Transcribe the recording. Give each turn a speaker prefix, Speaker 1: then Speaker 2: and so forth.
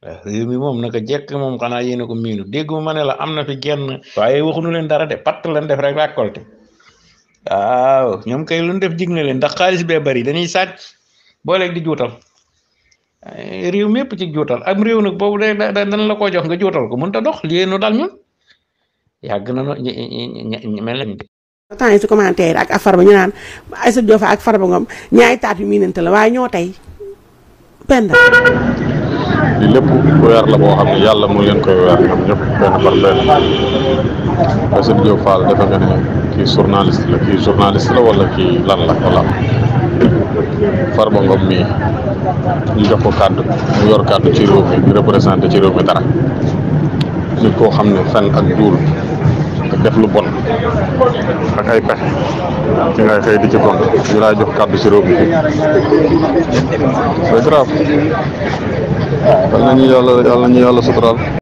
Speaker 1: réew mi moom naka jekk moom xanaa yéen a ko miinu dégguma ma ne la am na fi genn waaye waxuñu leen dara de patt lan def rek récolté waaw ñoom kay lu ñu def jig na leen ndax xaalis bee bari dañuy sàcc booleeg di juutal réew mépp ci juutal am réew nag boobu dana la ko jox nga juutal ko mënut a dox lii nu dal ñun yàgg na no mel nañ de.
Speaker 2: temps yi si commentaire ak Farba ñu naan Aïssatou Diop Fall ak Farba Ngom ñaari taat yu miinante la waaye ñoo tey penda
Speaker 3: li lépp weer la boo xam ne yàlla mu leen koy weer ñoom ñëpp benn par benn Aïssatou Diop Fall defe nga ne kii journaliste la wala kii lan la wala Farba Ngom mii ñu jox ko kàddu mu yor kàddu ci réew mi di représenté ci réew mi dara nit koo xam ne fen ak duul ak def lu bon ak ay pexe ci ngay xëy di ci bon ñu lay jox kàddu ci réew mi c'est grave yal na ñu yàlla suturaal